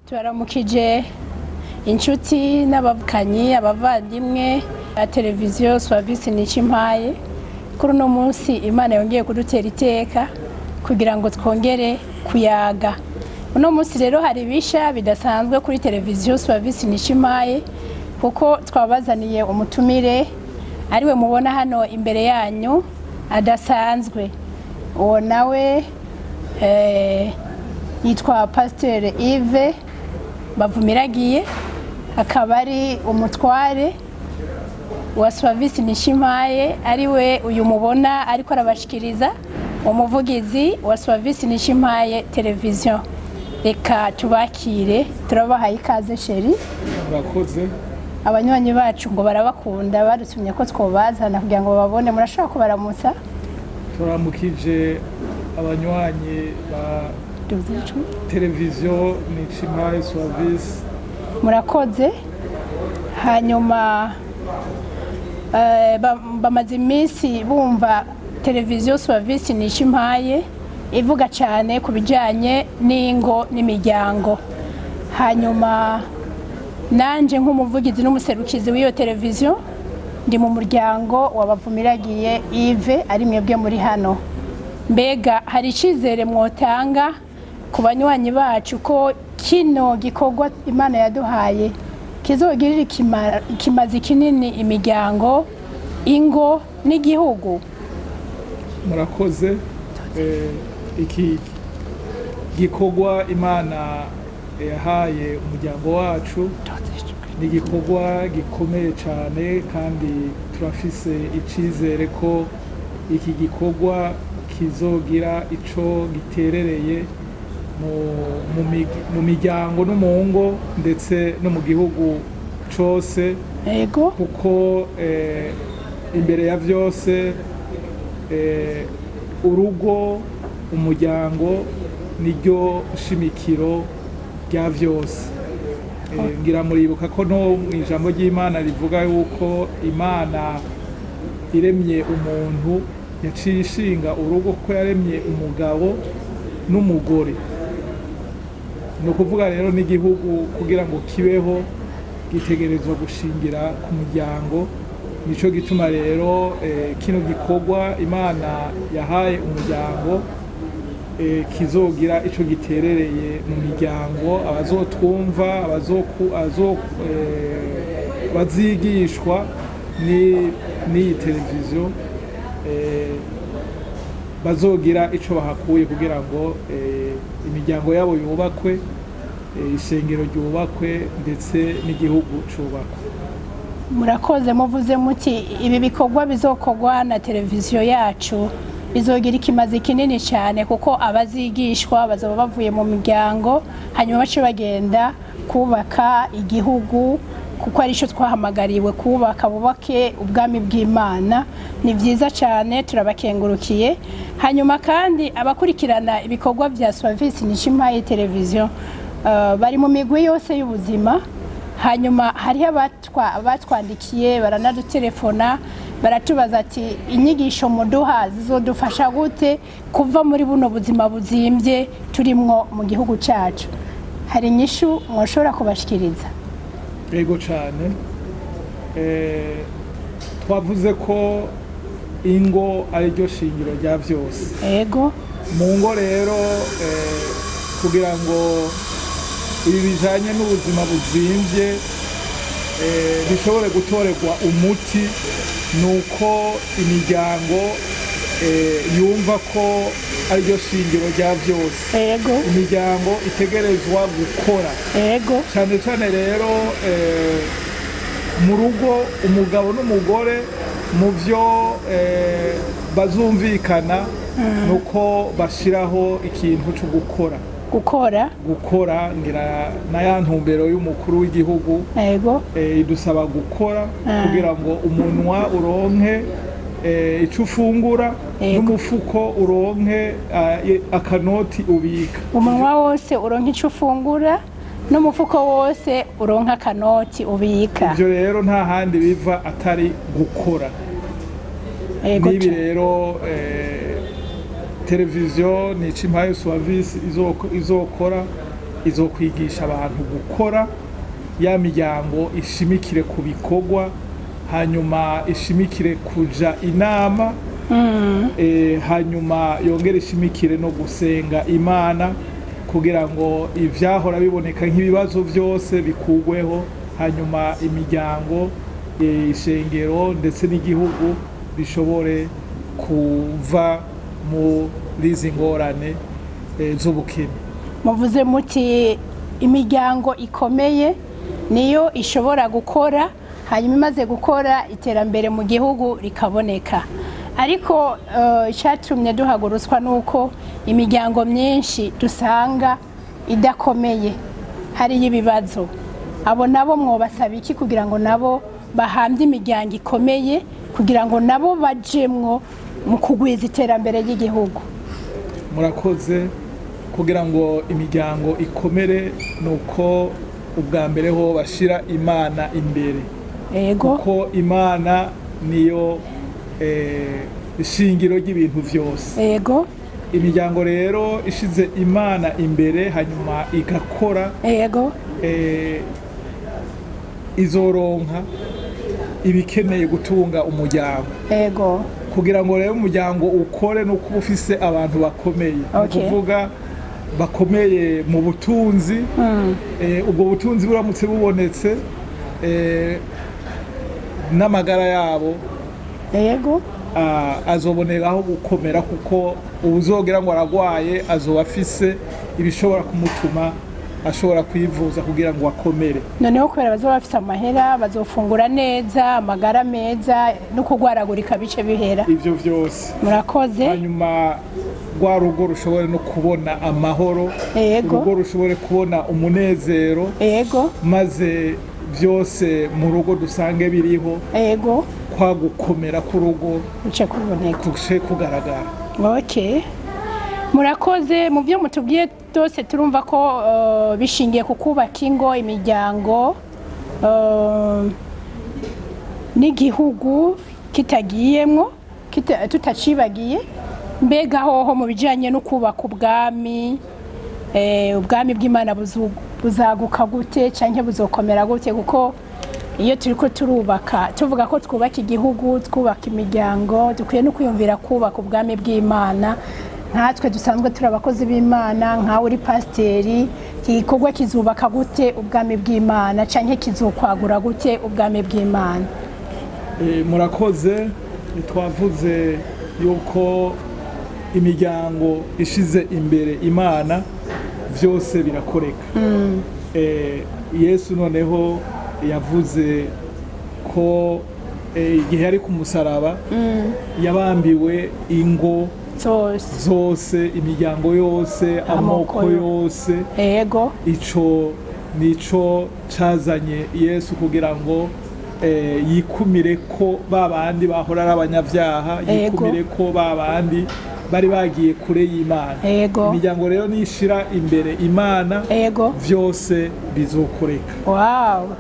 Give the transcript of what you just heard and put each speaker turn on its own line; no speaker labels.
Tubaramukije inshuti n'abavukanyi, abavandimwe ba televiziyo Swavisi Nicimpaye. Kuri uno munsi Imana yongeye kudutera iteka kugira ngo twongere kuyaga. Uno munsi rero hari ibisha bidasanzwe kuri televiziyo Swavisi Nicimpaye, kuko twabazaniye umutumire ariwe mubona hano imbere yanyu adasanzwe. Uwo nawe yitwa Pasiteri Yves Bavumiragiye, akaba ari umutware wa Swavisi Nishimaye, ariwe uyu mubona ariko arabashikiriza, umuvugizi wa Swavisi Nishimaye televiziyo. Reka tubakire, turabahaye ikaze, chéri.
Murakoze.
Abanywanyi bacu ngo barabakunda, badutumye ko twobazana kugira ngo bababone. Murashobora kubaramutsa.
Turamukije abanywanyi ba televiziyo Nicimpaye Swavisi.
Murakoze. Hanyuma bamaze iminsi bumva televiziyo Swavisi Nicimpaye ivuga cyane ku bijyanye n'ingo n'imiryango. Hanyuma nanjye nk'umuvugizi n'umuserukizi w'iyo televiziyo, ndi mu muryango wa Bavumiragiye Yves, ari mwebwe muri hano. Mbega hari icyizere mwotanga ku banywanyi bacu ko kino gikorwa Imana yaduhaye kizogirira ikimazi kinini imiryango, ingo n'igihugu?
Murakoze. Iki gikorwa Imana yahaye umuryango wacu ni igikorwa gikomeye cyane, kandi turafise icyizere ko iki gikorwa kizogira ico giterereye mu miryango no mu ngo, ndetse no mu gihugu cose, kuko imbere ya vyose urugo, umuryango niryo shimikiro rya vyose. Ngira muribuka ko no mu ijambo ry'Imana rivuga yuko Imana iremye umuntu yaciye ishinga urugo, kuko yaremye umugabo n'umugore. Ni ukuvuga rero n'igihugu kugira ngo kibeho gitegerezwa gushingira ku muryango. Nico gituma rero kino gikorwa Imana yahaye umuryango kizogira ico giterereye mu miryango. Abazotwumva, bazigishwa n'iyi televiziyo bazogira ico bahakuye kugira ngo imiryango yabo yubakwe, ishengero ryubakwe, ndetse n'igihugu cubakwe.
Murakoze. Muvuze muti ibi bikorwa bizokorwa na televiziyo yacu bizogira ikimazi kinini cyane, kuko abazigishwa bazaba bavuye mu miryango, hanyuma bace bagenda kubaka igihugu, kuko aricyo twahamagariwe kubaka, bubake ubwami bw'Imana. Ni byiza cyane, turabakengurukiye. Hanyuma kandi abakurikirana ibikorwa bya Swavisi Nishimpaye televiziyo bari mu migwi yose y'ubuzima. Hanyuma hariho abatwandikiye, baranadutelefona, baratubaza ati: "Inyigisho muduha zizodufasha gute kuva muri buno buzima buzimbye turimwo mu gihugu cyacu?" Hari inyishu mwoshobora kubashikiriza?
Yego cyane. Twavuze ko ingo ari ryo shingiro rya byose. Mu ngo rero, kugira ngo ibi bijanye n'ubuzima buzimvye bishobore gutorerwa umuti, ni uko imiryango yumva ko ari ryo shingiro rya byose. Imiryango itegerezwa gukora cyane cyane rero mu rugo, umugabo n'umugore mu byo bazumvikana ni uko bashyiraho ikintu cyo gukora.
Gukora.
Gukora, ngira na ya ntumbero y'umukuru w'igihugu idusaba gukora kugira ngo umunwa uronke ico ufungura n'umufuko uronke akanoti ubika.
Umunwa wose uronka icyo ufungura n'umufuko wose uronka akanoti ubika.
Ivyo rero nta handi biva atari gukora. N'ibi rero televiziyo Nicimpaye Suavis izokora. Izokwigisha abantu gukora, ya miryango ishimikire ku bikorwa, hanyuma ishimikire kuja inama, hanyuma yongere ishimikire no gusenga Imana kugira ngo ivyahora biboneka nk'ibibazo byose bikugweho, hanyuma imiryango, ishengero ndetse n'igihugu bishobore kuva muri izi ngorane z'ubukene.
Muvuze muti imiryango ikomeye niyo ishobora gukora, hanyuma imaze gukora iterambere mu gihugu rikaboneka. Ariko icyatumye duhagurutswa ni uko imiryango myinshi dusanga idakomeye, hariyo ibibazo. Abo nabo mwobasaba iki kugira ngo nabo bahambye imiryango ikomeye, kugira ngo nabo bajemwo mu kugwiza iterambere ry'igihugu?
Murakoze. Kugira ngo imiryango ikomere ni uko ubwa mbere ho bashira Imana imbere, kuko Imana niyo ishingiro ry'ibintu byose. Imiryango rero ishize Imana imbere hanyuma igakora, izoronka ibikeneye gutunga umuryango. Kugira ngo rero umuryango ukore no kuba ufise abantu bakomeye, ni ukuvuga bakomeye mu butunzi. Ubwo butunzi buramutse bubonetse, n'amagara yabo azoboneraho gukomera, kuko uwuzogera ngo aragwaye azoba afise ibishobora kumutuma ashobora kwivuza kugira ngo akomere.
Noneho kubera bazoba bafise amahera, bazofungura neza, amagara meza, no kurwaragurika bice bihera.
Ivyo vyose.
Murakoze.
Hanyuma rwa rugo rushobore no kubona amahoro, urugo rushobore kubona umunezero, maze byose mu rugo dusange biriho, kwa gukomera k'urugo
bice kuboneka,
kuce kugaragara.
Okay, murakoze. Mu byo mutubwiye byose turumva ko bishingiye ku kubaka ingo, imiryango, n'igihugu kitagiyemwo, tutacibagiye. Mbega hoho mu bijyanye no kubaka ubwami, ubwami bw'Imana buzaguka gute cyangwa buzokomera gute? Kuko iyo turi ko turubaka, tuvuga ko twubaka igihugu, twubaka imiryango, dukwiye no kwiyumvira kubaka ubwami bw'Imana. Nkatwe dusanzwe turi abakozi b'Imana, nkawe uri pasiteri, iki gikorwa kizubaka gute ubwami bw'Imana cyangwa kizokwagura gute ubwami bw'Imana?
Murakoze. Twavuze yuko imiryango ishize imbere Imana byose birakoreka. Yesu noneho yavuze ko igihe yari ku musaraba yabambiwe ingo
zose,
zose, imiryango yose, amoko
amoko
yose. Ico nico cazanye Yesu kugira ngo yikumire ko ba bandi bahora ari abanyabyaha, yikumire ko ba bandi bari bagiye kure y'Imana. Imiryango rero nishira imbere Imana, vyose bizokoreka.
Wow.